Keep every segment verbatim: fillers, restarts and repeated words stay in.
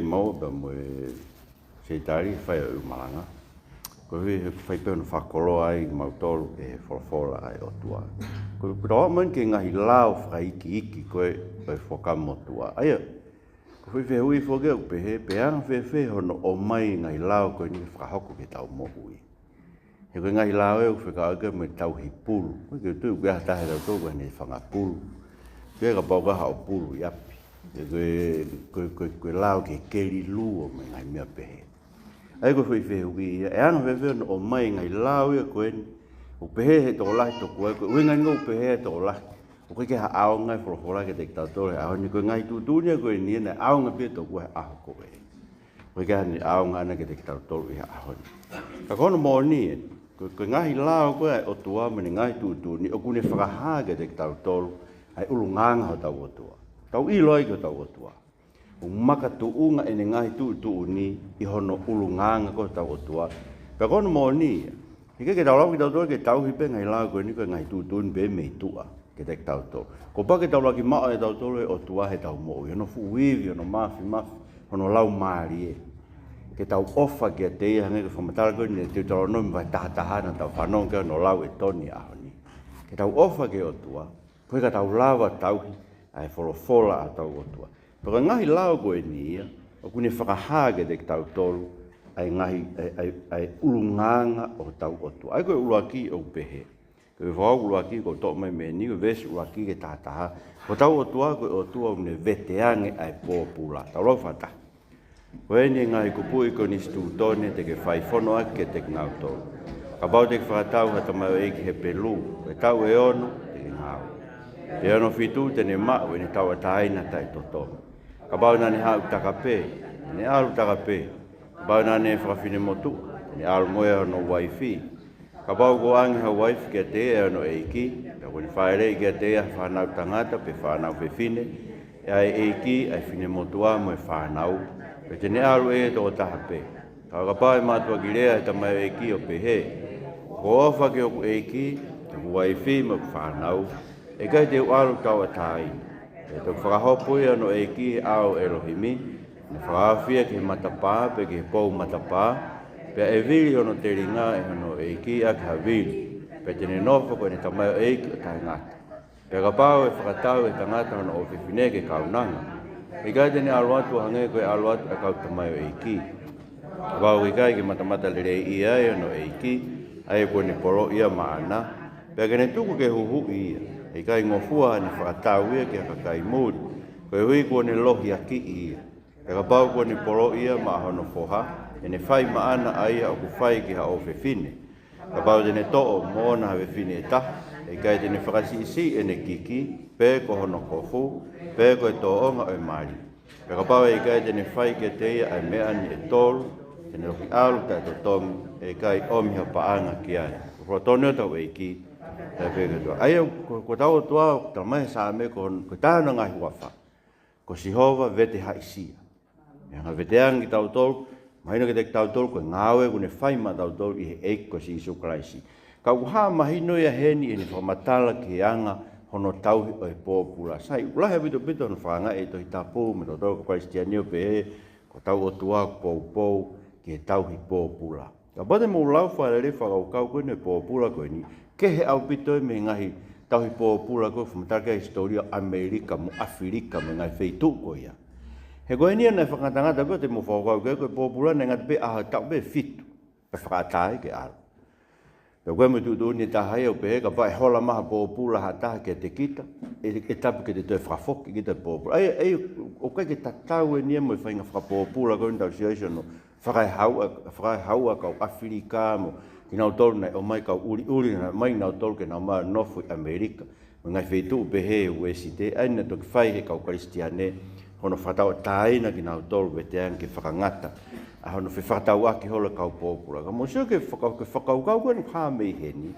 Mau pea mo e seitari, fai ʻo e malanga. Ko e fai pē hono fakakoloa ai mautolu ʻe he folofola ʻa e ʻOtua. Ko, ko tau mai ki he ngaahi lao fakaikiiki ko ē ʻo e Fuakava Motuʻa. ʻA ia, ko e foʻi fehuʻi foki ʻoku pehē, pe ʻe anga fēfē hono ʻomai e ngaahi lao ko eni ke fakahoko ki heʻetau moʻui. He ko e ngaahi lao ē ʻoku fekauʻaki mo e tauhi pulu. Ko e ke tui ʻoku ʻi ai ha taha ʻiate kitautolu ʻoku ʻi ai haʻane fanga pulu. Pe kapau ʻoku ʻi ai haʻo pulu ʻi ʻapi. He ko e, ko e, ko e, ko e lao ke keli luo mo e ngaahi meʻa pehē. ʻA ia ko e foʻi fehuʻi ia, ʻe anga fēfē hono ʻomai e ngaahi lao ia ko eni. ʻOku pehē ʻe he tokolahi tokua, ko e ʻuhinga eni ʻoku pehē ʻe he tokolahi, ʻoku ʻikai ke ʻi ai ha ʻaonga e folofola kiate kitautolu he ʻaho ni, ko e ngaahi tuʻutuʻuni ia ko eni naʻe ʻaonga pē tokua he ʻaho ko ē. ʻOku ʻikai ke ne ʻaonga ʻana kiate kitautolu ʻi he ʻaho ni. Ka ko hono moʻoni ē, ko, ko e ngaahi lao ko ē ʻa e ʻOtua mo ʻene ngaahi tuʻutuʻuni, ʻoku ne fakahā kiate kitautolu ʻa e ʻulungaanga hotau ʻOtua. Tau ʻilo ai ki hotau ʻOtua. ʻOku makatuʻunga ʻene ngaahi tuʻutuʻuni ʻi hono ʻulungaanga ko ē hotau ʻOtua. Pea ko hono moʻoni ia, he ʻikai ke tau lava kitautolu ke tauhi pē ngaahi lao ko eni ko e ngaahi tuʻutuʻuni pē mei tuʻa kiate kitautolu. Kuo pau ke tau laki maʻu ʻe tautolu e ʻOtua heʻetau moʻui, hono fuʻu ivi, hono māfimafi, hono laumālie. Ke tau ʻofa kiate ia hangē ko e fakamatala ko eni ʻi he Teutalonome vahe taha taha naʻa tau fanongo ki ai hono lau ʻe Toni he ʻaho ni. Ke tau ʻofa ki he ʻOtua, koeʻuhi ka tau lava tauhi ʻa e folofola ʻa hotau ʻOtua. Pea ko e ngaahi lao ko eni ia, ʻoku ne fakahā kiate kitautolu ʻa e ngaahi, ʻa e, ʻa e, ʻa e ʻulungaanga ʻo hotau ʻOtua. ʻA ia ko e ʻuluaki ʻoku pehē. Ko e fakaʻuluaki ʻoku toʻo mai mei heni, ko e veesi ʻuluaki ki he taha taha. Ko hotau ʻOtua, ko e ʻOtua ʻoku ne veteange ʻa e pōpula. Tau lau fakataha. Ko eni e ngaahi kupuʻi konisitūtone te ke fai fono ʻaki kiate kinautolu. Kapau te ke fakatau ha tamaioʻeiki Hepelū, ko e taʻu ʻe ono te ke ngāue. Pea ʻi hono fitu te ne maʻu ʻene tauʻatāina taʻetotongi. Kapau naʻa ne haʻu takapē, te ne ʻalu takapē. Kapau naʻa ne fakafinemotuʻa, te ne ʻalu mo ia hono uaifi. Kapau kuo ʻoange ha uaifi kiate ia ʻe hono ʻeiki, pea kuo ne fāʻeleʻi kiate ia ha fānau tangata pe fānau fefine, ʻe ʻai ʻe he ʻeiki ʻa e finemotuʻa mo e fānau, pea te ne ʻalu ʻe ia toko taha pē. Ka ʻo kapau ʻe mātuʻaki lea ʻa e tamaioʻeiki ʻo pehē, Kuo u ʻofa ki hoku ʻeiki, ki hoku uaifi mo hoku fānau, ʻe ʻikai te u ʻalu tauʻatāina. Pea toki fakahopo ia ʻe hono ʻeiki he ʻao ʻo ʻElohimi, ne fakahaofi ia ki he matapā, pe ki he pou matapā, pea ʻe vili hono telinga ʻe hono ʻeiki ʻaki ha vili, pea te ne nofo ko ʻene tamaioʻeiki ʻo taʻengata. Pea kapau ʻe fakatau ʻe he tangata hono ʻofefine ke kaunanga, ʻe ʻikai te ne ʻalu atu ʻo hangē ko e ʻalu atu ʻa e kau tamaioʻeiki. Kapau ʻe ʻikai ke matamata leleiʻia ai hono ʻeiki, ʻa ia kuo ne poloʻi ia maʻana, pea ke ne tuku ke huhuʻi ia, ʻe ʻikai ngofua haʻane fakatau ia ki ha kakai muli, koeʻuhi kuo ne lohiakiʻi ia. Pea kapau kuo ne poloʻi ia maʻa hono foha, ʻe ne fai maʻana ʻa ia ʻoku fai ki ha ʻofefine. Kapau te ne toʻo moʻona ha fefine ʻe taha, ʻe ʻikai te ne fakasiʻisiʻi ʻene kiki, pe ko hono kofu, pe ko e tōʻonga ʻo e mali. Pea kapau ʻe ʻikai te ne fai kiate ia ʻa e meʻa ni ʻe tolu, te ne toki ʻalu taʻetotongi, ʻe ʻikai ʻomi ha paʻanga ki ai. Ko e folofola tonu ʻa hotau ʻEiki, ʻa e pē ke tua. ʻA ia, ko, ko hotau ʻOtua, talamai ʻe he Saame ko, ko e taha hono ngaahi huafa, ko Sihova Vete Haʻisia. ʻE anga veteange kitautolu, mahino kiate kitautolu ko e ngāue ʻoku ne fai maʻatautolu ʻi he ʻEiki ko Sīsū Kalaisi. Ka ʻoku hā mahino ia heni ʻi heʻene fakamatala ki he anga hono tauhi ʻo e pōpula. Sai, ʻoku lahi ʻaupito ʻaupito hono fakaangaʻi ʻe he Tohi Tapu mo tautolu kau Kalisitiane ʻo pehē, ko hotau ʻOtua ʻoku poupou ki he tauhi pōpula. Kapau te mou lau fakalelei fakakaukau ko eni ʻo e pōpula ko eni, kehe ʻaupito ia mei he ngaahi tauhi pōpula ko ē ʻoku fakamatala ki ai e hisitōlia ʻo ʻAmelika mo ʻAfilika mo e ngaahi feituʻu ko ia. He ko eni ia naʻe fakangatangata ko ē te mou fakakaukau ki ai ko e pōpula naʻe ngata pē ʻaho taʻu pē fitu. Pea fakaʻatā ai ke ʻalu. Pea ko e meʻa tuʻutuʻuni ʻe taha ia ʻoku pehē kapau ʻe hola mai ha pōpula ha taha kiate kita, ʻe, ʻe tapu ke te toe fakafoki kita pōpula. ʻA ia, ʻa ia, ʻoku ʻikai ke tatau eni ia mo e faʻahinga fakapōpula ko eni ʻoku tau sio ai ʻi hono fakaehaua, fakaehaua kau ʻAfilika mo kinautolu naʻe ʻomai kau ʻuliʻuli, naʻe ʻomai kinautolu ke nau ō mai ʻo nofo ʻi ʻAmelika. Mo e ngaahi feituʻu pehē ʻi he Uēsite, ʻa ia naʻe toki fai ʻe he kau Kalisitiane, hono fakatauʻatāina kinautolu veteange ke fakangata ʻa hono fefakatauʻaki holo e kau pōpula. Ka mou sio ki he faka-, ki he fakakaukau ko eni ʻoku hā mei heni,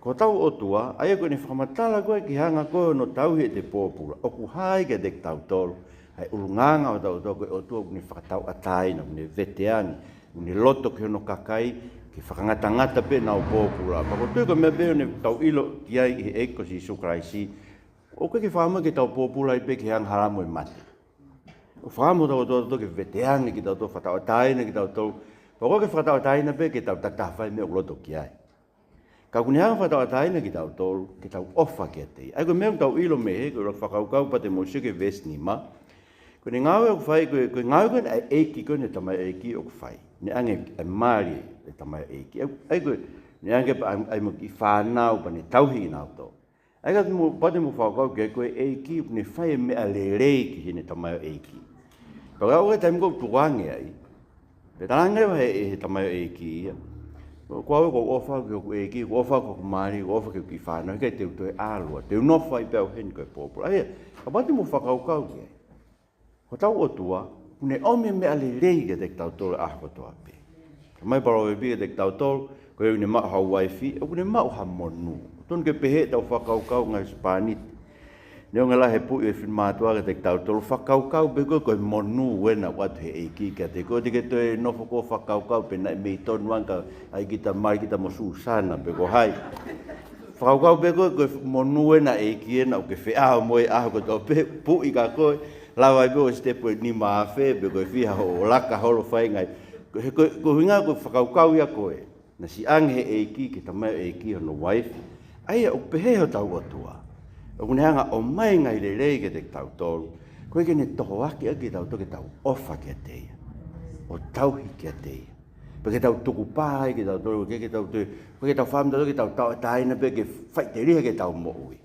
ko hotau ʻOtua, ʻa ia ko ʻene fakamatala ko ē ki he anga ko ē hono tauhi ʻete pōpula. ʻOku hā ia kiate kitautolu ʻa e ʻulungaanga ʻo hotau ʻOtua, ko e ʻOtua ʻoku ne fakatauʻatāina, ʻoku ne veteange, ʻoku ne loto ki hono kakai, ke fakangatangata pē ʻenau pōpula. Pea ʻoku ou tui ko e meʻa pē ʻoku tau ʻilo ki ai ʻi he ʻEiki ko Sīsū Kalaisi, ʻoku ʻikai ke fakaʻamu ke tau pōpula ai pē ki he angahala mo e mate. ʻOku fakaʻamu hotau ʻOtua ke veteange kitautolu, fakatauʻatāina kitautolu. Pea ʻoku ʻikai ke fakatauʻatāina pē ke tau tatafai meʻa ʻoku loto ki ai. Ka ʻoku ne hanga fakatauʻatāina kitautolu, ke tau ʻofa kiate ia. ʻA ia ko e meʻa ʻoku tau ʻilo mei he, ko e ʻuluaki fakakaukau pea te mou sio ki he veesi nima. Ko e ngāue ʻoku fai, ko e, ko e ngāue ko eni ʻa e ʻEiki, ko eni ʻa e tamaioʻeiki ʻoku fai. Ne ʻoange e mali e tamaioʻeiki. ʻA ia ko e, ne ʻoange pea ʻai, ʻai mo e kiʻi fānau pea ne tauhi kinautolu. ʻA ia ka te mou, pea te mou fakakaukau ki ai, ko e ʻEiki ʻoku ne fai e meʻa lelei ki heʻene tamaioʻeiki. Pea ko e taimi ko ē ʻoku tukuange ai, pea talaange leva ʻe he, he tamaioʻeiki ia, ko au ʻoku ou ʻofa ki hoku ʻeiki, ʻoku ou ʻofa ki hoku mali, ʻoku ou ʻofa ki he kiʻi fānau, ʻikai te u toe ʻalu, te u nofo ai pē au heni ko e pōpula. ʻA ia, kapau te mou fakakaukau ki ai, ko hotau ʻOtua, ʻoku ne ʻomi e meʻa lelei kiate kitautolu ʻaho kotoa pē. Talamai ʻe he palōvepi kiate kitautolu, ko ia ʻoku ne maʻu ha uaifi, ʻoku ne maʻu ha monū. Totonu ke pehē ʻetau fakakaukau ngaahi husepāniti. Neongo e lahi e puʻi ʻo e finemātuʻa kiate kitautolu, fakakaukau pē koe ko e monū ena ʻoku ʻoatu ʻe he ʻEiki kiate koe, ʻoua te ke toe nofo koe ʻo fakakaukau pe naʻe mei tonu ange ʻa e kita mali kita mo Susana pe ko hai. Fakakaukau pē koe ko e monū ena ʻa e ʻEiki ena ʻoku ke feʻao mo ia ʻaho kotoa pē, puʻi kia koe, lava ai pē ʻo sitepu ʻe nima afe, pe ko e fiha hoʻo laka holo fai ngaahi. Ko e, ko e, ko e ʻuhinga ko e fakakaukau ia ko ē naʻe siʻi ʻoange ʻe he ʻEiki ki he tamaioʻeiki hono uaifi. ʻA ia ʻoku pehē hotau ʻOtua, ʻoku ne hanga ʻo ʻomai e ngaahi lelei kiate kitautolu, koeʻuhi ke ne tohoakiʻi ʻaki kitautolu ke tau ʻofa kiate ia, ʻo tauhi kiate ia. Pea ke tau tukupā ai kitautolu, ke, ke tau toe, ke tau fakaʻamu kitautolu ke tau tauʻatāina pē ke faʻiteliha ke tau moʻui.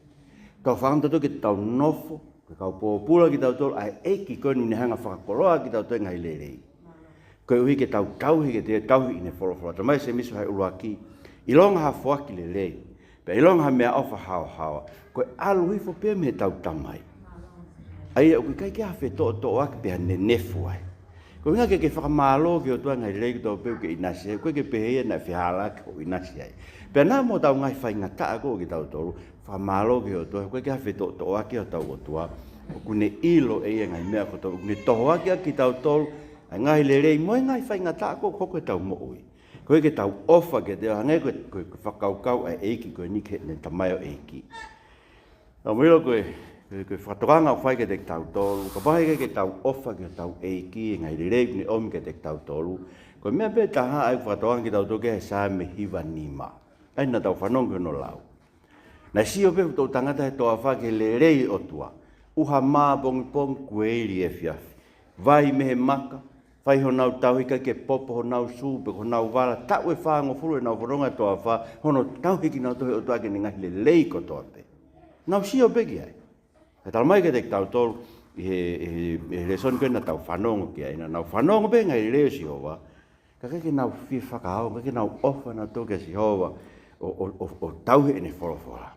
Tau fakaʻamu kitautolu ke tau nofo, ko e kau pōpula kitautolu ʻa e ʻEiki ko eni, ne hanga fakakoloa kitautolu e ngaahi lelei. Koeʻuhi ke tau tauhi, ke te tauhi ʻene folofola. Talamai ʻe Sēmisi he ʻuluaki, ʻilonga ha foaki lelei, pea ʻilonga ha meʻaʻofa haohaoa, ko e ʻalu hifo pē ia mei heʻetau Tamai. ʻA ia ʻoku ʻikai ke ʻi ai ha fetoʻotoʻoaki pe ha nenefu ai. Ko e ʻuhinga ke ke fakamālō ki he ʻOtua he ngaahi lelei kotoa pē ʻoku ke ʻinasi ai, ʻoku ʻikai ke pehē ia naʻe fehālaaki hoʻo ʻinasi ai. Pea naʻa mo ʻetau ngaahi faingataʻa ko ē ʻo kitautolu, fakamālō ki he ʻOtua, ʻoku ʻikai ke ʻi ai ha fetoʻotoʻoaki hotau ʻOtua, ʻoku ne ʻilo ʻe ia e ngaahi meʻa kotoa, ʻoku ne tohoakiʻi ʻaki kitautolu ʻa e ngaahi lelei mo e ngaahi faingataʻa ko ē ʻoku hoko heʻetau moʻui. Koeʻuhi ke tau ʻofa kiate ia, hangē ko e, ko e, ko e fakakaukau ʻa e ʻEiki ko eni ki heʻene tamaioʻeiki. Naʻa mou ʻilo ko e, ko e, ko e fakatokanga ʻoku fai kiate kitautolu, kapau he ʻikai ke tau ʻofa ki hotau ʻEiki he ngaahi lelei ʻoku ne ʻomi kiate kitautolu, ko e meʻa pē ʻe taha ʻa ia ʻoku fakatokanga kitautolu ki ai he Saame hiva nima. ʻA ia naʻa tau fanongo ki hono lau. Naʻe sio pē ʻa e toʻutangata he toafa ki he lelei ʻo e ʻOtua. ʻUha mā pongipongi, kuo ili efiafi. Vai mei he maka, fai honau tauhi, ʻikai ke popo honau sū pe ko honau vala, taʻu ʻe fāngofulu ʻenau fononga he toafa, hono tauhi kinautolu ʻe he ʻOtua ki heʻene ngaahi lelei kotoa pē. Nau sio pē ki ai. Ka talamai kiate kitautolu ʻi he, he, he lēsoni ko ē naʻa tau fanongo ki ai, naʻa nau fanongo pē he ngaahi lelei ʻo Sihova, ka ʻikai ke nau fie fakaongo, ʻikai ke nau ʻofa nautolu kia Sihova ʻo, ʻo, ʻo, ʻo tauhi ʻene folofola.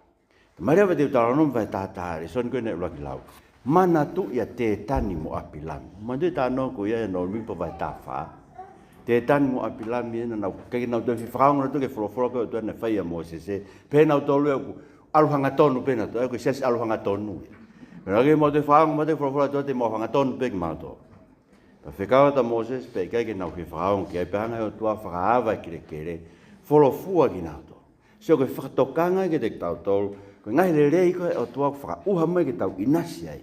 Talamai leva ʻe he Teutalonome vahe taha taha, lēsoni ko ē naʻe ʻuluaki lau, manatuʻi ʻa Tētani mo ʻApilami. Manatuʻi e talanoa ko ia ʻi he Nōmipa vahe taha fā. Tētani mo ʻApilami ena, naʻe ʻikai ke nau toe fie fakaongo nautolu ki he folofola ko ē ʻa e ʻOtua naʻe fai ʻia Mōsese. Pehē nautolu ʻoku ʻalu hangatonu pē nautolu, ʻa ia ko e siasi ʻalu hangatonu ia. Pea naʻe ʻikai ke mau toe fakaongo, mau toe folofola ʻa e ʻOtua te mau hangatonu pē kimautolu. Pea fekau atu ʻa Mōsese pea ʻikai ke nau fie fakaongo ki ai, pea hanga ʻe he ʻOtua ʻo fakaava e kelekele, folofola kinautolu. Sio, ko e fakatokanga ia kiate kitautolu, ko e ngaahi lelei ko ē ʻa e ʻOtua ʻoku fakaʻuha mai ke tau ʻinasi ai.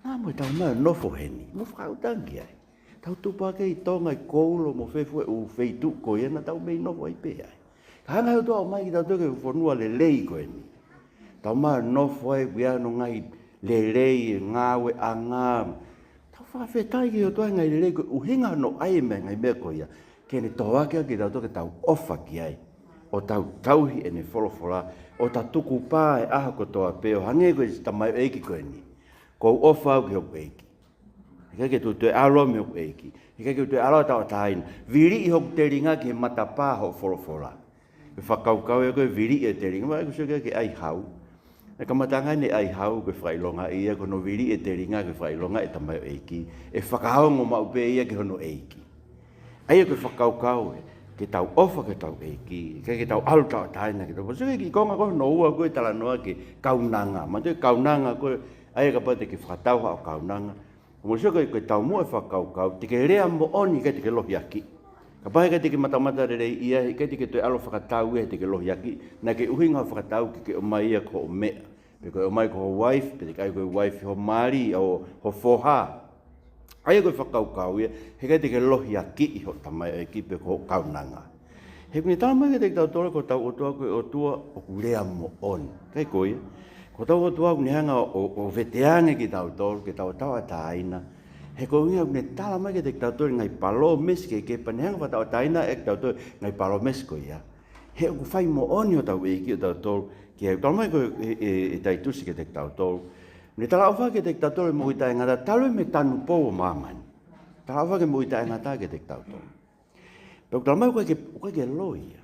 Naʻa mo ʻetau ō mai ʻo nofo heni, mou fakaʻuta ange ki ai. Tau tupu hake ʻi Tonga, ʻi Koulo mo fē fua e ʻū feituʻu ko ia naʻa tau mei nofo ai pē ai. Ka hanga ʻe he ʻOtua ʻo ʻomai kitautolu ki he fonua lelei ko eni. Tau ō mai ʻo nofo ai, ʻoku ʻi ai hono ngaahi lelei, e ngāueʻanga. Tau fakafetaʻi ki he ʻOtua he ngaahi lelei, ko e ʻuhinga hono ʻai e meʻa, ngaahi meʻa ko ia, ke ne tohoakiʻi kitautolu ke tau ʻofa ki ai, ʻo tau tauhi ʻene folofola, ʻo tau tukupā he ʻaho kotoa pē, ʻo hangē ko e tamaioʻeiki ko eni. Kuo u ʻofa au ki hoku ʻeiki. ʻIkai ke u toe ʻalu au mei hoku ʻeiki. ʻIkai ke u toe ʻalu au ʻo tauʻatāina. Viliʻi hoku telinga ki he matapā hoʻo folofola. Ko e fakakaukau ia ko e viliʻi e telinga, ʻa ia ʻoku sio ki ai ʻa e ʻaihau. ʻE kamata ange ʻene ʻaihau ko e fakaʻilongaʻi ia, ko hono viliʻi e telinga ko e fakaʻilongaʻi e tamaioʻeiki. ʻE fakaongo maʻu pē ia ki hono ʻeiki. ʻA ia ko e fakakaukau ē, ke tau ʻofa ki hotau ʻeiki, ʻikai ke tau ʻalu ʻo tauʻatāina kitautolu. Sio ki he konga ko hono ua ko e talanoa ki he kaunanga. Manatuʻi e kaunanga ko ē, ʻa ia kapau te ke fakatau haʻo kaunanga, mou sio ko e, ko e taumuʻa e fakakaukau, te ke lea moʻoni ka te ke lohiakiʻi. Kapau he ʻikai te ke matamata lelei ia, he ʻikai te ke toe ʻalu ʻo fakatau ia, he te ke lohiakiʻi, naʻa ke ʻuhinga hoʻo fakatau ke ke ʻomai ia ko hoʻo meʻa. Pe ko e ʻomai ko ho uaifi, pe te ke ʻai ko e uaifi ho mali, ʻo ho foha. ʻA ia ko e fakakaukau ia, heʻikai te ke lohiakiʻi hoʻo tamaioʻeiki pe ko hoʻo kaunanga. He ʻoku ne tala mai kiate kitautolu ko hotau ʻOtua ko e ʻOtua ʻoku lea moʻoni. ʻIkai ko ia? Ko hotau ʻOtua ʻoku ne hanga ʻo, ʻo, ʻo veteange kitautolu, ke tau tauʻatāina. He ko e ʻuhinga ʻoku ne tala mai kiate kitautolu e ngaahi palōmesi kehekehe pea ne hanga ʻo fakatauʻatāinaʻi kitautolu e ngaahi palōmesi ko ia. He ʻoku fai moʻoni hotau ʻEiki ʻiate kitautolu, ke tala mai ko e, e, e, e Taitusi kiate kitautolu. Ne talaʻofa kiate kitautolu e moʻui taʻengata talu mei he tanupou ʻo māmani. Talaʻofa ki he moʻui taʻengata kiate kitautolu. Pea ʻoku tala mai ʻoku ʻikai ke, ʻoku ʻikai ke loi ia.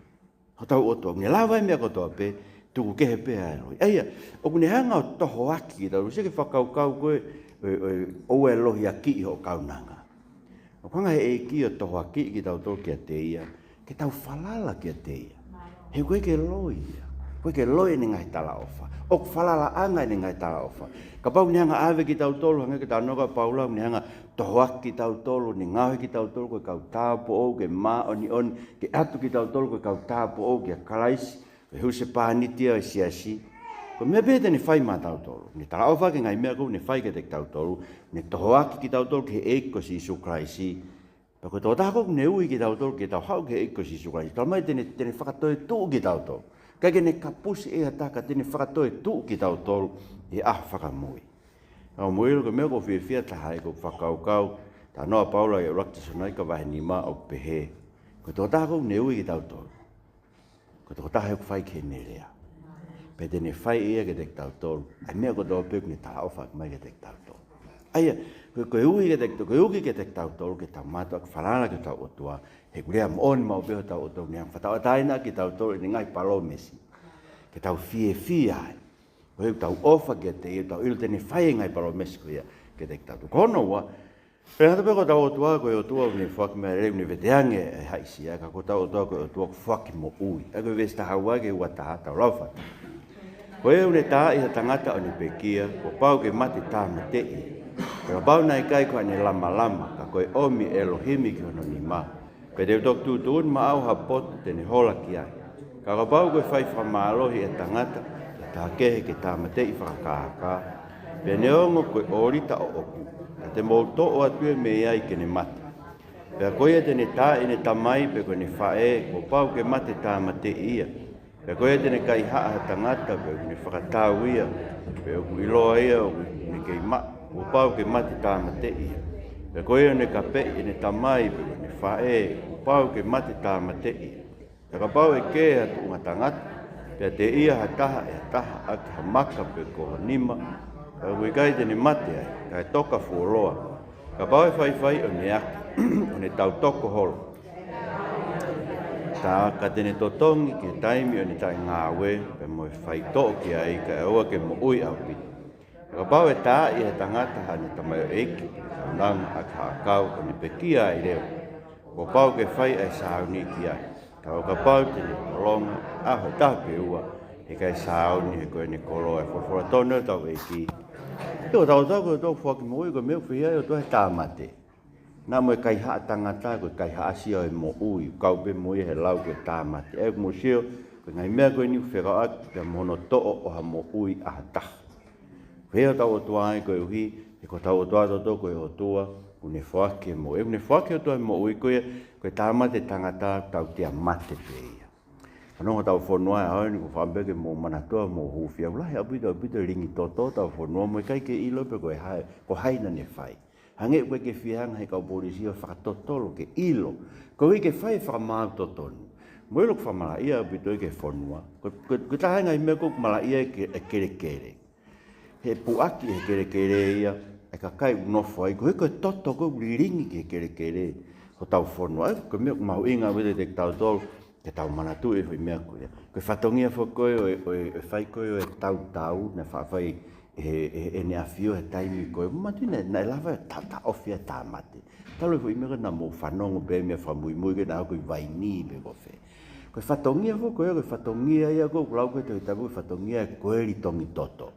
Hotau ʻOtua, ne lava e meʻa kotoa pē, tuku kehe pē ʻa e loi. ʻA ia, ʻoku ne hanga ʻo tohoakiʻi kitautolu, sio ki he fakakaukau ko ē, ʻo, ʻo, ʻoua ʻe lohiakiʻi hoʻo kaunanga. ʻOku hanga ʻe he ʻEiki ʻo tohoakiʻi kitautolu kiate ia, ke tau falala kiate ia. He ʻoku ʻikai ke loi ia. ʻOku ʻikai ke loi ʻene ngaahi talaʻofa. ʻOku falalaʻanga ʻene ngaahi talaʻofa. Kapau ne hanga ʻave kitautolu, hangē ko e talanoa ko ē ʻa Paula, ne hanga ʻo tohoaki kitautolu, ne ngaohi kitautolu ko e kau tāupoʻou ke māʻoniʻoni, ke ʻatu kitautolu ko e kau tāupoʻou kia Kalaisi, ko e husepāniti ʻo e siasi. Ko e meʻa pē te ne fai maʻatautolu. Ne talaʻofa ki he ngaahi meʻa ko ē ne fai kiate kitautolu, ne tohoaki kitautolu ki he ʻEiki ko Sīsū Kalaisi. Pea ko e tokotaha ko ē ʻoku ne ui kitautolu ke tau haʻu ki he ʻEiki ko Sīsū Kalaisi. Tala mai te ne, te ne fakatoetuʻu kitautolu. ʻIkai ke ne kapusi ʻe ha taha ka te ne fakatoetuʻu kitautolu ʻi he ʻaho fakamui. ʻOku ou ʻilo ko e meʻa ʻoku ou fiefia taha ai ko e fakakaukau, talanoa ʻa Paula ʻi he ʻuluaki Tesalonaika vahe nima ʻoku pehē. Ko e tokotaha ko ē ʻoku ne ui kitautolu. Ko e tokotaha ʻoku fai ki heʻene lea. Pea te ne fai ia kiate kitautolu ʻa e meʻa kotoa pē ʻoku ne talaʻofa mai kiate kitautolu. ʻA ia, ko e, ko e ui kiate kitautolu, ko e uki kiate kitautolu, ke tau mātuʻaki falala ki hotau ʻOtua, he ʻoku lea moʻoni maʻu pē hotau ʻOtua, ne hanga ʻo fakatauʻatāinaʻi kitautolu ʻene ngaahi palōmesi. Ke tau fiefia ai. Ko e tau ʻofa kiate ia, tau ʻilo te ne fai e ngaahi palōmesi ko ia kiate kitautolu. Ko hono ua, pea hata pē ko hotau ʻOtua, ko e ʻOtua ʻoku ne foaki meʻalele, ʻoku ne veteange e haʻisia, ka ko hotau ʻOtua ko e ʻOtua ʻoku foaki moʻui. ʻA ia ko e veesi taha ua ki he ua taha, tau lau fakataha. Ko ia ʻoku ne taaʻi ha tangata ʻo ne pekia, kuo pau ke mate tāmateʻi. Pea kapau naʻe ʻikai ko haʻane lamalama, ka ko e ʻomi ʻe ʻElohimi ki hono nima. Pea te u toki tuʻutuʻuni maʻau ha potu te ne hola ki ai. Ka kapau ko e fai fakamālohi ʻe ha tangata, ʻe taha kehe ke tāmateʻi fakakākā. Pea neongo ko e ʻōlita ʻoʻoku, ka te mou toʻo atu ia mei ai ke ne mate. Pea ko ia te ne taaʻi ʻene tamai pe ko ʻene faʻē, kuo pau ke mate tāmateʻi ia. Pea ko ia te ne kaihaʻa ha tangata pe ʻoku ne fakatau ia, pe ʻoku ʻiloa ia ʻoku ne kei maʻa, kuo pau ke mate tāmateʻi ia. Pea ko ia ʻoku ne kapeʻi ʻene tamai pe ko ʻene faʻē, kuo pau ke mate tāmateʻi ia. Pea kapau ʻe kē ha tuʻunga tangata, pea teʻia ha taha ʻe ha taha ʻaki ha maka pe ko ha nima, pea ʻoku ʻikai te ne mate ai, kae toka fuoloa. Kapau ʻe faifai ʻo ne ʻaki, ʻo ne tautoko holo. Tā ka te ne totongi ki he taimi ʻo ʻene taʻengāue, pea mo e faitoʻo ki ai, kae ʻoua ke moʻui ʻaupito. Ka kapau ʻe taaʻi ʻe ha tangata haʻane tamaioʻeiki, pe kaunanga ʻaki ha ʻakau, ʻo ne pekia ai leva, kuo pau ke fai ʻa e sāuni ki ai. Ka ʻo kapau te ne tolonga, ʻaho ʻe taha pe ua, ʻe ʻikai sāuni he ko ʻene koloa. ʻE folofola tonu ʻetau ʻEiki. Ko hotau ʻOtua ko e ʻOtua ʻoku foaki moʻui, ko e meʻa ʻoku fehiʻa ai e ʻOtua he tāmate. Naʻa mo e kaihaʻa tangata, ko e kaihaʻasi ia ʻo e moʻui, kau pē mo ia he lau ko e tāmate. ʻA ia ʻoku mou sio, ko e ngaahi meʻa ko eni ʻoku fekauʻaki pea mo hono toʻo ʻo ha moʻui ʻa ha taha. Ko e hotau ʻOtua ia koeʻuhi, he ko hotau ʻOtua ʻatautolu ko e ʻOtua ʻoku ne foaki e moʻui. ʻOku ne foaki e ʻOtua e moʻui ko ia, ko e tāmate tangata tautea mate pē ia. Fanongo hotau fonua he ʻaho ni, ʻoku ou fakaʻamu pē ke mou manatua, mou hūfia, ʻoku lahi ʻaupito, ʻaupito e lingi toto hotau fonua, mo e ʻikai ke ʻilo pe ko e hai, ko hai naʻa ne fai. Hangē ʻoku ʻikai ke fie hanga ʻe he kau polisi ʻo fakatotolo ke ʻilo. Koeʻuhi ke fai e fakamaau totonu. Mou ʻilo ʻoku fakamalaʻia ʻaupito ia ki he fonua. Ko, ko, ko e taha e ngaahi meʻa ʻoku malaʻia ai e ke, e kelekele. He puʻaki ʻe he kelekele ia e kakai ʻoku nofo ai. Koeʻuhi ko e toto ko ē ʻoku lilingi ki he kelekele hotau fonua. ʻA ia ko e meʻa ʻoku mahuʻinga ʻaupito kiate kitautolu ke tau manatuʻi e foʻi meʻa ko ia. Ko e fatongia foki ko ē ʻo e, ʻo e, ʻo e fai ko ē ʻo e tautau, naʻe faʻa fai ʻe he, ʻe he, ʻe heʻene ʻafio he taimi ko ē. Manatuʻi naʻe, naʻe lava ʻo ta, taʻofi ʻa e tāmate. Talu e foʻi meʻa ko ē naʻa mou fanongo pē meʻa fakamuimui ko ē naʻe hoko ʻi Vainī pe ko fē. Ko e fatongia foki ko ē, ko e fatongia ia ko ē ʻoku lau ko ē Tohi Tapu, ko e fatongia e koeli tongi toto.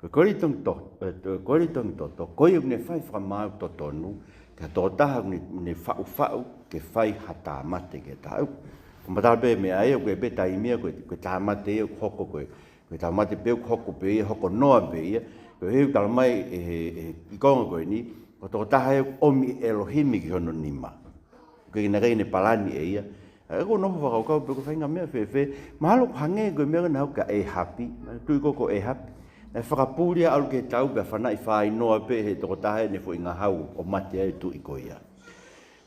Ko e koeli tongi to-, e, to-, koeli tongi toto, ko ia ʻoku ne fai e fakamaau totonu, ki ha tokotaha ʻoku ne, ne faʻufaʻu ke fai ha tāmate ki ha taha. Ko e matala pē meʻa ia, ko e pē taimi ia, ko e, ko e tāmate ia ʻoku hoko ko ē, ko e tāmate pē ʻoku hoko pē ia, hoko noa pē ia, koeʻuhi ʻoku tala mai ʻe he, ʻe he ʻi Konga ko eni, Ko e tokotaha ia ʻoku ʻomi ʻe ʻElohimi ki hono nima. ʻOku ʻikai ke ne palani ʻe ia. ʻA ia ʻoku ou nofo fakakaukau pe ko e faʻahinga meʻa fēfē, mahalo ʻoku hangē ko e meʻa ko ē naʻe hoko kia ʻĒhapi, naʻe tuʻi ko ē ko ʻĒhapi. Naʻe fakapuli ʻalu ki he tau pea fanaʻi fāinoa pē he tokotaha ʻene foʻi ngahau ʻo mate ai e tuʻi ko ia.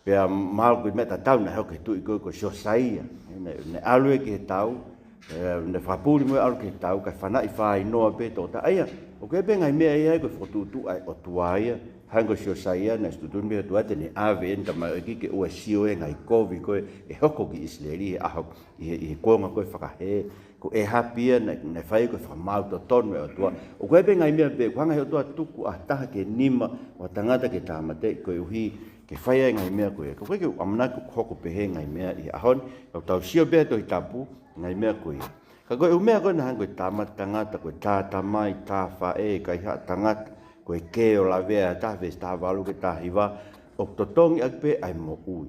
Pea mahalo ko e meʻa tatau naʻe hoko ki he tuʻi ko ē ko Siosaia. Naʻe, naʻe ʻalu ia ki he tau, ē, naʻe fakapuli mo ia ʻalu ki he tau, kae fanaʻi fāinoa pē tokotaha ia. ʻOku ʻi ai pē ngaahi meʻa ia ko e fokotuʻutuʻu ʻa e ʻOtua ia. Hangē ko Siosaia, naʻe tuʻutuʻuni pē ʻe he ʻOtua te ne ʻave ʻene tamaioʻeiki ke ʻoua ʻe sio he ngaahi kovi ko ē ʻe hoko ki ʻIsileli he ʻaho, ʻi he, ʻi he kuonga ko ē fakahē. Ko ʻĒhapi ia naʻe, naʻe fai ko e fakamaau totonu ʻa e ʻOtua. ʻOku ʻi ai pē ngaahi meʻa pē, ʻoku hanga ʻe he ʻOtua ʻo tuku ʻa ha taha ki he nima ʻo ha tangata ke tāmateʻi koeʻuhi ke fai ai e ngaahi meʻa ko ia. Ka ʻoku ʻikai ke u ʻamanaki ʻoku hoko pehē e ngaahi meʻa ʻi he ʻaho ni, ka ʻoku tau sio pē he Tohi Tapu, ngaahi meʻa ko ia. Ka ko e ʻū meʻa ko ē naʻe hangē ko e tāmate tangata, ko e tā tamai, tā faʻē, kaihaʻa tangata, ko e kē ʻo lavea ʻe ha taha, veesi taha valu ki he taha hiva, ʻoku totongi ʻaki pē ʻa e moʻui.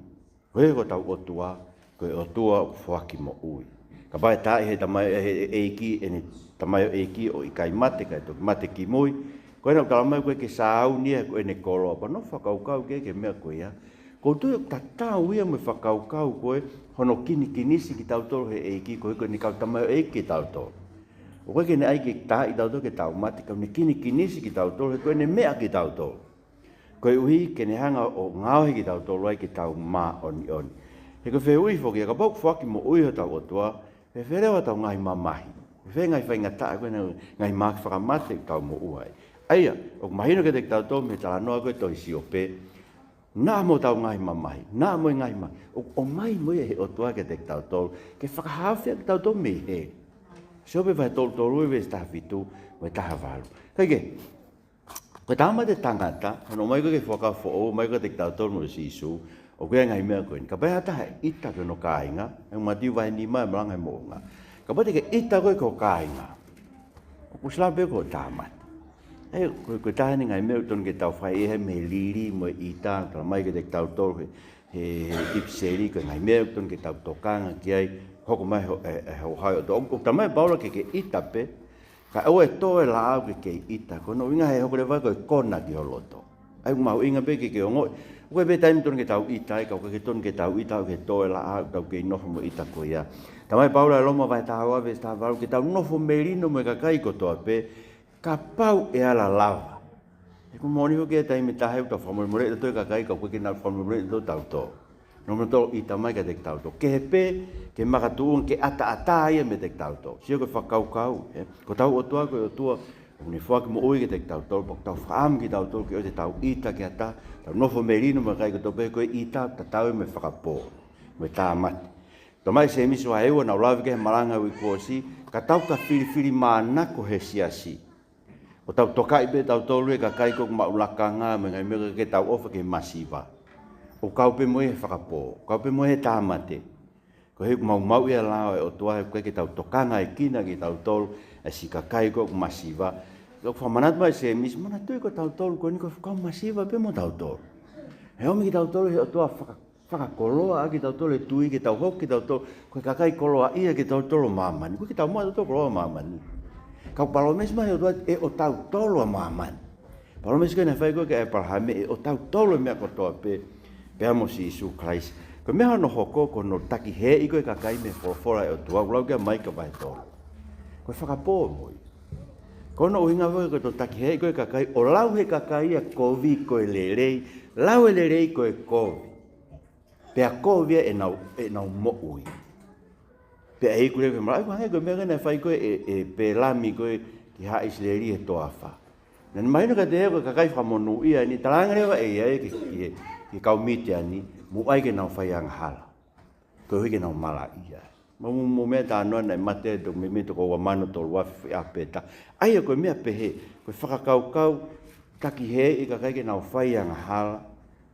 Ko e, ko hotau ʻOtua, ko e ʻOtua ʻoku foaki moʻui. Kapau ʻe taaʻi ʻe he tamai, ʻe he ʻeiki ʻene tamaioʻeiki ʻo ʻikai mate, kae toki mate kimui, ko ena ʻoku talamai ʻoku ʻikai ke sāuni ia ko ʻene koloa. Pea nofo fakakaukau ki he, ki he meʻa ko ia. ʻOku ou tui ʻoku tatau ia mo e fakakaukau ko ē hono kinikinisi kitautolu ʻe he ʻEiki, koeʻuhi ko ʻene kau tamaioʻeiki kitautolu. ʻOku ʻikai ke ne ʻai ke taaʻi kitautolu ke tau mate, ka ʻoku ne kinikinisi kitautolu, he ko ʻene meʻa kitautolu. Koeʻuhi ke ne hanga ʻo ngaohi kitautolu ai ke tau māʻoniʻoni. He ko e fehuʻi foki ia, kapau ʻoku foaki moʻui hotau ʻOtua, fēfē leva hotau ngaahi mamahi? Fēfē ngaahi faingataʻa ko ena, ngaahi mahaki fakamate ʻoku tau moʻua ai? ʻA ia, ʻoku mahino kiate kitautolu mei he talanoa ko ē tohi Siope, naʻa mo hotau ngaahi mamahi, naʻa mo e ngaahi ma-, ʻoku ʻomai mo ia ʻe he ʻOtua kiate kitautolu, ke fakahaofi ʻa kitautolu mei hē. Siope vahe tolu tolu, veesi taha fitu mo e taha valu. Kae kehe, ko e tāmate tangata, hono ʻomai ko ē ki he Fuakava Foʻou, ʻomai ko ē kiate kitautolu mo Sīsū, ʻoku ʻi ai e ngaahi meʻa ko eni. Kapau ʻe ʻi ai ha taha ʻe ʻita ki hono kāinga, ʻa ia Mātiu vahe nima ʻe malanga he moʻunga. Kapau te ke ʻita koe ki ho kāinga, ʻoku ʻosi lava pē ko e tāmate. ʻA ia, ko e, ko e taha eni e ngaahi meʻa ʻoku totonu ke tau fai ʻi he melino mo e ʻita, talamai kiate kitautolu he, he, he ʻipiseli, ko e ngaahi meʻa ʻoku totonu ke tau tokanga ki ai, hoko mai ho-, e, e, ho hai o to. ʻOku, ʻoku talamai ʻe Paula ke ke ʻita pē, kae ʻoua ʻe tō e laʻā ke ke ʻita, ko hono ʻuhinga he ʻoku hoko leva ko e kona ki ho loto. ʻA ia ʻoku mahuʻinga pē ke ke ongoʻi. ʻOku ʻi ai pē taimi totonu ke tau ʻita ai, ka ʻoku ʻikai ke tonu ke tau ʻita, ʻoku ke tō e laʻā, tau kei nofo mo e ʻita ko ia. Talamai ʻe Paula ʻi Loma vahe taha ua, veesi taha valu, ke tau nofo melino mo e kakai kotoa pē, kapau ʻe ala lava. He ʻoku moʻoni foki e taimi ʻe taha ʻoku tau fakamolemoleʻi tautolu e kakai, ka ʻoku ʻikai ke nau fakamolemoleʻi tautolu. Nofo nautolu ʻo ʻita mai kiate kitautolu. Kehe pē ke makatuʻunga ke ʻataʻatā ia meiate kitautolu. Sio ki he fakakaukau, ē? Ko hotau ʻOtua ko e ʻOtua ʻoku ne foaki moʻui kiate kitautolu, pea ʻoku tau fakaʻamu kitautolu ke ʻoua te tau ʻita ki ha taha, tau nofo melino mo e kakai kotoa pē, ko e ʻita ʻoku tatau ia mo e fakapō, mo e tāmate. Talamai ʻe Sēmisi vahe ua, naʻa ku lave ki ai he malanga uike kuo ʻosi, ka tau ka filifilimānako he siasi, ʻo tau tokaʻi pē tautolu e kakai ko ē ʻoku maʻu lakanga mo e ngaahi meʻa, ke tau ʻofa ki he masiva, ʻoku kau pē mo ia he fakapō, kau pē mo ia he tāmate. Koeʻuhi ʻoku maumauʻi e lao ʻa e ʻOtua, he ʻoku ʻikai ke tau tokangaʻi kinautolu, ʻa e siʻi kakai ko ē ʻoku masiva. ʻOku fakamanatu mai ʻe Sēmisi, manatuʻi ko tautolu ko eni ko e kau masiva pē mo tautolu. He ʻomi kitautolu ʻe he ʻOtua faka-, fakakoloa ʻaki kitautolu e tui, ke tau hoko kitautolu ko e kakai koloaʻia kitautolu ʻo māmani. ʻOku ʻikai ke tau maʻu tautolu koloa ʻo māmani. Ka ʻoku palōmesi mai ʻe he ʻOtua ʻe ʻotautolu ʻa māmani. Palōmesi ko ē naʻe fai ko ē kia ʻĒpalahame, ʻe ʻotautolu e meʻa kotoa pē, pea mo Sīsū Kalaisi. Ko e meʻa hono hoko, ko hono takihēʻi ko ē e kakai mei he folofola ʻa e ʻOtua, ʻoku lau ki ai ʻa Maika vahe tolu. Ko e fakapō mo ia. Ko hono ʻuhinga foki ko hono takihēʻi ko ē e kakai, ʻo lau ʻe he kakai ia kovi ko e lelei, lau e lelei ko e kovi. Pea kovi ia ʻenau, ʻenau moʻui. Pea ʻe iku leva ki he malaʻe, ʻoku hangē ko e meʻa ko ē naʻe fai ko ē ʻe, ʻe Pēlami ko ē ki haʻa ʻIsileli he toafa. Naʻa ne mahino kiate ia ko e kakai fakamonūʻia ni, talaange leva ʻe ia ki he, ki he, ki he kau Mitiani, mou ʻai ke nau fai angahala, koeʻuhi ke nau malaʻia. Mo, mo, mo e meʻa talanoa naʻe mate ai e toko, meimei toko ua mano tolu afe ʻi ʻApeta. ʻA ia ko e meʻa pehē, ko e fakakaukau, takihēʻi e kakai ke nau fai angahala,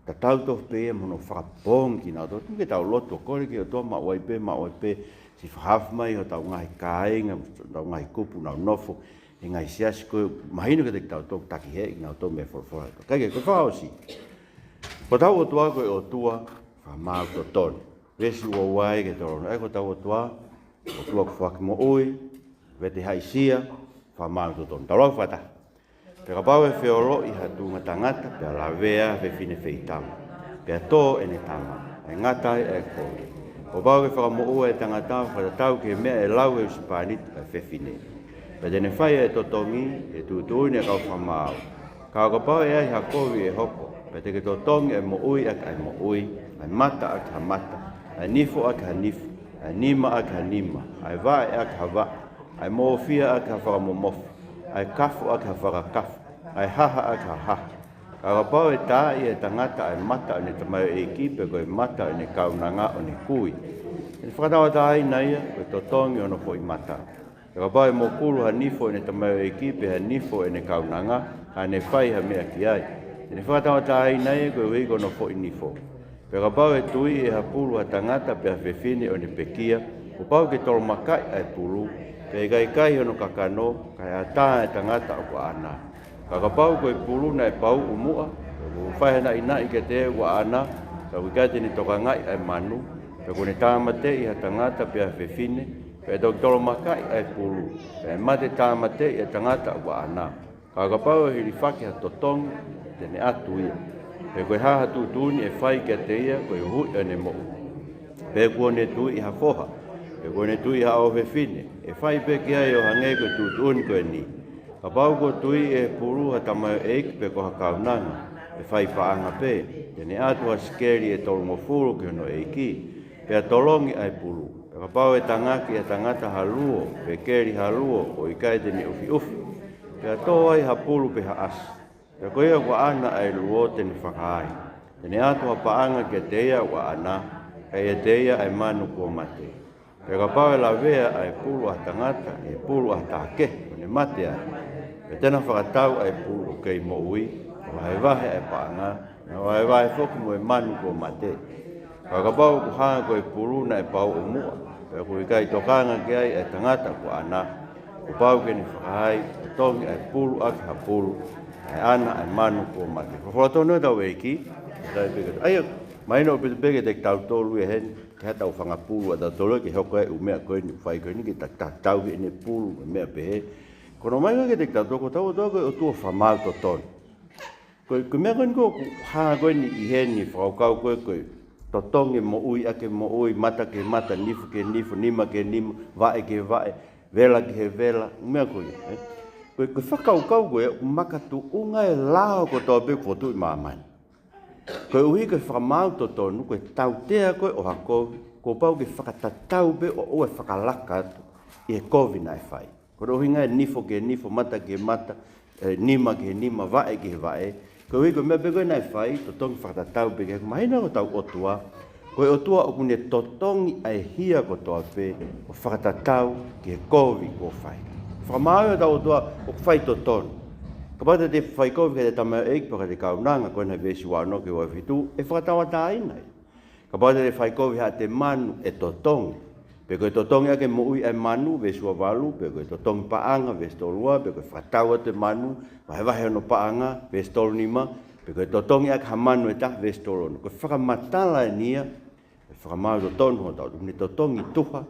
tatau tofu pē ia mo hono fakapoongi kinautolu. Tuku ke tau lotu ʻo kole ki he ʻOtua, maʻu ai pē, maʻu ai pē siʻi fakahaofi mai hotau ngaahi kāinga, hotau ngaahi kupu ʻoku nau nofo he ngaahi siasi ko ē, mahino kiate kitautolu takihēʻi kinautolu mei he folofola. Kae kehe, ko e fakaʻosi, ko hotau ʻOtua ko e ʻOtua fakamaau totonu. Veesi ua ua ki he tolu ono. ʻA ia ko hotau ʻOtua, ʻOtua ʻoku foaki moʻui, vete haʻisia, fakamaau totonu. Tau lau fakataha. Pea kapau ʻe feoloʻi ha tuʻunga tangata, pea lavea ha fefine feitama, pea tō ʻene tama, ʻe ngata ai ʻa e kovi. Kuo pau ke fakamoʻua ʻa e tangata ʻo fakatatau ki he meʻa ʻe lau ʻe he husepāniti ʻa e fefine, pea te ne fai ʻa e totongi ʻi he tuʻutuʻuni ʻa e kau fakamaau. Ka ʻo kapau ʻe ʻi ai ha kovi ʻe hoko, pea te ke totongi ʻa e moʻui ʻaki ʻa e moʻui, ʻa e mata ʻaki ha mata, ʻa e nifo ʻaki ha nifo, ʻa e nima ʻaki ha nima, ʻa e vaʻe ʻaki ha vaʻe, ʻa e mōfia ʻaki ha fakamomofi, ʻa e kafo ʻaki ha fakakafo, ʻa e haha ʻaki ha haha. Ka ʻo kapau ʻe taaʻi ʻe he tangata ʻa e mata ʻo ʻene tamaioʻeiki, pe ko e mata ʻo ʻene kaunanga ʻo ne kui, ʻe fakatauʻatāina ia, ko e totongi ʻo hono foʻi mata. Pea kapau ʻe mokulu ha nifo ʻo ʻene tamaioʻeiki, pe ha nifo ʻo ʻene kaunanga, ka ne fai ha meʻa ki ai, ʻe fakatauʻatāina ia koeʻuhi ko hono foʻi nifo. Pea kapau ʻe tuiʻi ʻe ha pulu ha tangata pe ha fefine ʻo ne pekia, kuo pau ke tolomakaʻi ʻa e pulu, pea ʻikai kai hono kakano, kae ʻatā ʻa e tangata ʻoku ʻaʻana. Ka ʻo kapau ko e pulu naʻe pauʻu muʻa, pea kuo fai ha naʻinaʻi kiate ia ʻoku ʻaʻana, ka ʻoku ʻikai te ne tokangaʻi ʻa e manu, pea kuo ne tāmateʻi ha tangata pe ha fefine, pea ʻe toki tolomakaʻi ʻa e pulu, pea ʻe mate tāmateʻi ʻa e tangata ʻoku ʻaʻana. Ka ʻo kapau ʻe hilifaki ha totongi, te ne ʻatu ia. Pe ko e hā ha tuʻutuʻuni ʻe fai kiate ia koeʻuhi ko ʻene moʻui, pe kuo ne tuiʻi ha foha, pe kuo ne tuiʻi ha ʻofefine, ʻe fai pē ki ai ʻo hangē ko e tuʻutuʻuni ko eni. Kapau kuo tuiʻi ʻe he pulu ha tamaioʻeiki pe ko ha kaunanga, ʻe fai paʻanga pē, te ne ʻatu ha sikeli ʻe tolungofulu ki hono ʻeiki, pea tolongi ʻa e pulu. Pea kapau ʻe tangaki ʻe ha tangata ha luo, pe keli ha luo, ʻo ʻikai te ne ʻufiʻufi, pea tō ai ha pulu pe ha ʻasi, pea ko ia ʻoku ʻaʻana ʻa e luo te ne fakaai, te ne ʻatu ha paʻanga kiate ia ʻoku ʻaʻana, ka ʻiate ia ʻa e manu kuo mate. Pea kapau ʻe lavea ʻa e pulu ʻa ha tangata ʻi he pulu ʻa ha taha kehe, ʻo ne mate ai, pea te na fakatau ʻa e pulu ʻoku kei moʻui, ʻo vahevahe ʻa e paʻanga, na vahevahe foki mo e manu kuo mate. Ka ʻo kapau ʻoku hā ko e pulu naʻe pauʻu muʻa, pea kuo ʻikai tokanga ki ai ʻa e tangata ʻoku ʻaʻana, kuo pau ke ne fakaai, totongi ʻa e pulu ʻaki ha pulu, kae ʻana ʻa e manu kuo mate. Folofola tonu ʻetau ʻEiki, ʻoku ʻikai pē ke ʻai, mahino ʻaupito pē kiate kitautolu ia heni, ke ha tau fanga pulu ʻa tautolu ke hoko ʻa e ʻū meʻa ko eni, fai ko eni, ke ta, ta, tau ki heʻene pulu, meʻa pehē. Ko hono ʻomai kiate kitautolu, ko hotau ʻOtua ko e ʻOtua fakamaau totonu. Ko e, ko e meʻa ko eni ko ē ʻoku hā ko eni ʻi heni, fakakaukau ko ē, ko e totongi e moʻui ʻaki e moʻui, mata ki he mata, nifo ki he nifo, nima ki he nima, vaʻe ki he vaʻe, vela ki he vela, meʻa ko ia, ē? Ko e, ko e fakakaukau ko ē ʻoku makatuʻunga e lao kotoa pē ʻoku fotu ʻi māmani. Koeʻuhi ko e fakamaau totonu, ko e tautea ko ē ʻo ha kovi, kuo pau ke fakatatau pē ʻo ʻoua ʻe fakalaka atu ʻi he kovi naʻe fai. Ko hono ʻuhinga e nifo ki he nifo, mata ki he mata, ē, nima ki he nima, vaʻe ki he vaʻe. Koeʻuhi ko e meʻa pē ko ē naʻe fai, totongi fakatatau pē ki ai. Mahino ko hotau ʻOtua, ko e ʻOtua ʻoku ne totongi ʻa e hia kotoa pē, ʻo fakatatau ki he kovi kuo fai. Fakamaau ia hotau ʻOtua ʻoku faitotonu. Kapau te te fai kovi kiate tamaioʻeiki pe kiate kaunanga, ko ena veesi ua ono ki he ua fitu, ʻe fakatauʻatāina ia. Kapau te te fai kovi haʻate manu, ʻe totongi. Pe ko e totongi ʻaki e moʻui ʻa e manu, veesi ua valu, pe ko e totongi paʻanga, veesi tolu ua, pe ko e fakatau atu e manu, vahevahe hono paʻanga, veesi tolu nima, pe ko e totongi ʻaki ha manu ʻe taha, veesi tolu ono. Ko e fakamatala eni ia, ʻe fakamaau totonu hotau, ʻoku ne totongi tuha,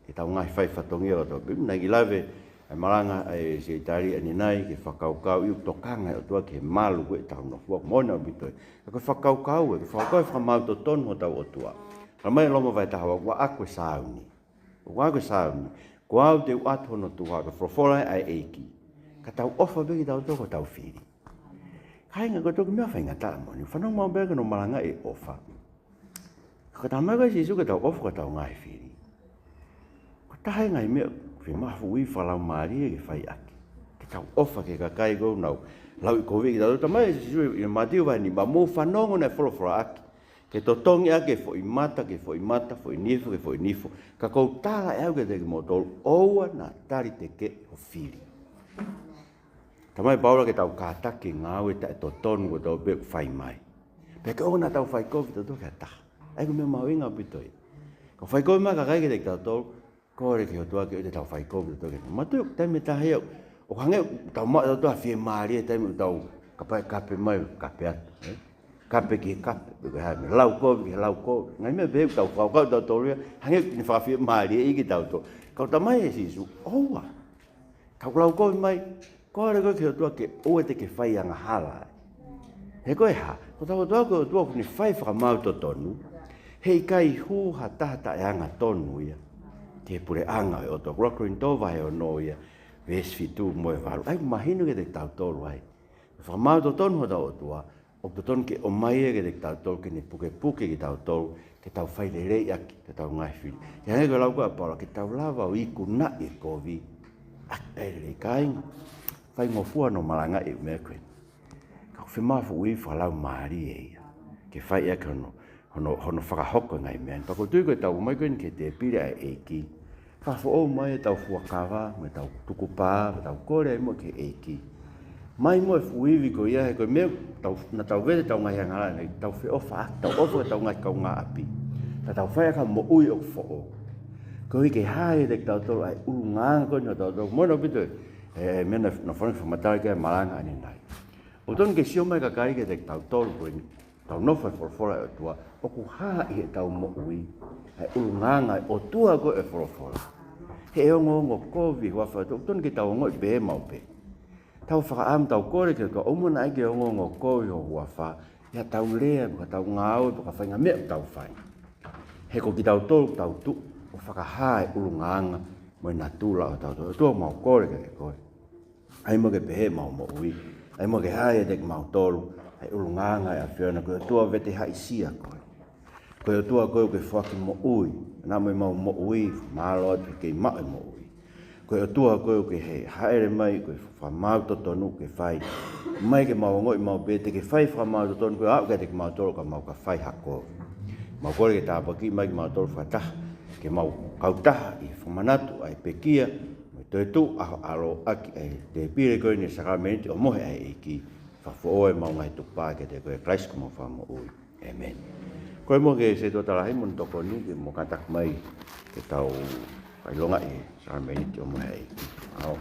ke tau ngaahi fai fatongia kotoa pē. Naʻe kiʻi lave ʻa e malanga ʻa e Seitani ʻanenai, ke fakakaukau ʻoku tokanga e ʻOtua ki he malu ko ē ʻetau nofo, ʻoku moʻoni ʻaupito ia. Ka ko e fakakaukau ē, ko e fakakaukau ʻe fakamaau totonu hotau ʻOtua. Talamai ʻe Loma vahe taha ua, ʻoku ako e sāuni. ʻOku ako e sāuni. Ko au te u ʻatu hono tuha, ko e folofola ʻa e ʻEiki. Ka tau ʻofa pē kitautolu ki hotau fili. Kāinga, ko e toki meʻa faingataʻa moʻoni. Fanongo maʻu pē ki hono malangaʻi e ʻofa. Ka talamai ʻe Sīsū ke tau ʻofa ki hotau ngaahi fili. Ko e taha e ngaahi meʻa fiemaʻu ʻi he fakalaumālie ke fai ʻaki. Ke tau ʻofa ki he kakai ʻoku nau lauʻikoviʻi kitautolu. Talamai ʻe Sīsū ʻi Mātiu vahe nima, mou fanongo naʻe folofolaʻaki ke totongi ʻaki e foʻi mata ki he foʻi mata, foʻi nifo ki he foʻi nifo. Ka ʻoku ou tala ʻe au kiate kimoutolu, ʻoua naʻa tali tekeʻi ho fili. Talamai ʻe Paula ke tau kātaki e ngāue taʻetotonu kotoa pē ʻoku fai mai. Pea ke ʻoua naʻa tau fai kovi tautolu ki ha taha. ʻA ia ko e meʻa mahuʻinga ʻaupito ia. Ka fai kovi mai e kakai kiate kitautolu, kole ki he ʻOtua ke ʻoua te tau fai kovi tautolu ki ha taha. Manatuʻi, taimi ʻe taha ia, ʻoku hangē ʻoku tau maʻu tautolu ha fiemālie, taimi ʻoku tau kapau ʻe kape mai, kape atu, ē? Kape ki he kape, pe ko e hā e meʻa, lau kovi ki he lau kovi. Ngaahi meʻa pehē ʻoku tau fakakaukau tautolu ia, hangē ʻoku ne fakafiemālieʻi kitautolu. Ka ʻoku talamai ʻe Sīsū, ʻoua. Ka ʻoku lau kovi mai, Kole koe ki he ʻOtua ke ʻoua te ke fai angahala ai. He ko e hā, ko hotau ʻOtua ko e ʻOtua ʻoku ne fai fakamaau totonu. Heʻikai hū ha taha taʻeangatonu ia ki he puleʻanga ʻo e ʻOtua. ʻUluaki Kolinitō vahe ono ia, veesi fitu mo e valu. ʻOku mahino kiate kitautolu ai, fakamaau totonu hotau ʻOtua, ʻoku totonu ke ʻomai ia kiate kitautolu ke ne pukepuke kitautolu, ke tau fai lelei ʻaki ʻetau ngaahi fili. Ke hangē ko e lau ko ē ʻa Paula, ke tau lava ʻo ikunaʻi e kovi ʻaki ʻa e lelei. Kāinga, faingofua hono malangaʻi e meʻa ko ē. Ka ʻoku fiemaʻu ha fuʻu ivi fakalaumālie ia ke fai ʻaki hono, hono, hono fakahoko e ngaahi meʻa. Pea ʻoku ou tui ko ʻetau ō mai ko eni ki he tēpile ʻa e ʻEiki, fakafoʻou mai ʻetau fuakava, mo ʻetau tukupā, mo ʻetau kole ai muʻa ki he ʻEiki. ʻOmai muʻa e fuʻu ivi ko ia, he ko e meʻa ʻoku tau, naʻa tau vete ʻetau ngaahi angahala, naʻa tau feʻofaʻaki, tau ʻofa ki heʻetau ngaahi kaungāʻapi, ka tau fai ʻaki ha moʻui ʻoku foʻou. Koeʻuhi ke hā ʻiate kitautolu ʻa e ʻulungaanga ko eni ʻo tautolu. Moʻoni ʻaupito e, e meʻa naʻe, naʻe fonu fakamatala ki ai e malanga ʻanenai. ʻOku totonu ke sio mai e kakai kiate kitautolu ko eni, tau nofo he folofola ʻa e ʻOtua, ʻoku hā ʻi heʻetau moʻui ʻa e ʻulungaanga ʻo e ʻOtua ko ē ʻo e folofola. He ʻe ongoongo kovi e huafa ʻo e ʻOtua, ʻoku totonu ke tau ongoʻi pehē maʻu pē. Tau fakaʻamu, tau kole ki he ʻOtua, ʻoua naʻa ʻai ke ongoongo kovi ho huafa ʻi haʻatau lea, mo haʻatau ngāue, mo e faʻahinga meʻa ʻoku tau fai. He ko kitautolu ʻoku tau tuʻu ʻo fakahā e ʻulungaanga mo e natula ʻo tautolu. ʻOtua, mau kole kiate koe. ʻAi muʻa ke pehē ʻemau moʻui. ʻAi muʻa ke hā ʻiate kimautolu ʻa e ʻulungaanga ʻo e ʻAfiona. Ko e ʻOtua vete haʻisia koe. Ko e ʻOtua koe ʻoku ke foaki moʻui. Naʻa mo ʻemau moʻui, mālō atu ke kei maʻu e moʻui. Ko e ʻOtua koe ʻoku ke hē, hāʻele mai, ko e fakamaau totonu ʻoku ke fai. ʻOmai ke mau ongoʻi maʻu pē te ke fai fakamaau totonu, ko e aʻu kiate kimautolu ka mau ka fai ha kovi. Mau kole ke tāpuakiʻi mai kimautolu fakataha, ke mau kautaha ʻi he fakamanatu ʻa e pekia, mo e toetuʻu ʻa ho ʻAlo ʻaki ʻa e tēpile ko eni, e sākalameniti ʻo e mohe ʻa e ʻEiki. Fakafoʻou ʻemau ngaahi tukupā kiate koe, Kalaisi ko homau Fakamoʻui. ʻĒmeni. Kole muʻa ki he setuata lahi mo hono tokoni ke mo kātaki mai ke tau fakaʻilongaʻi e sākalameniti ʻo e mohe ʻa e ʻEiki. ʻAo.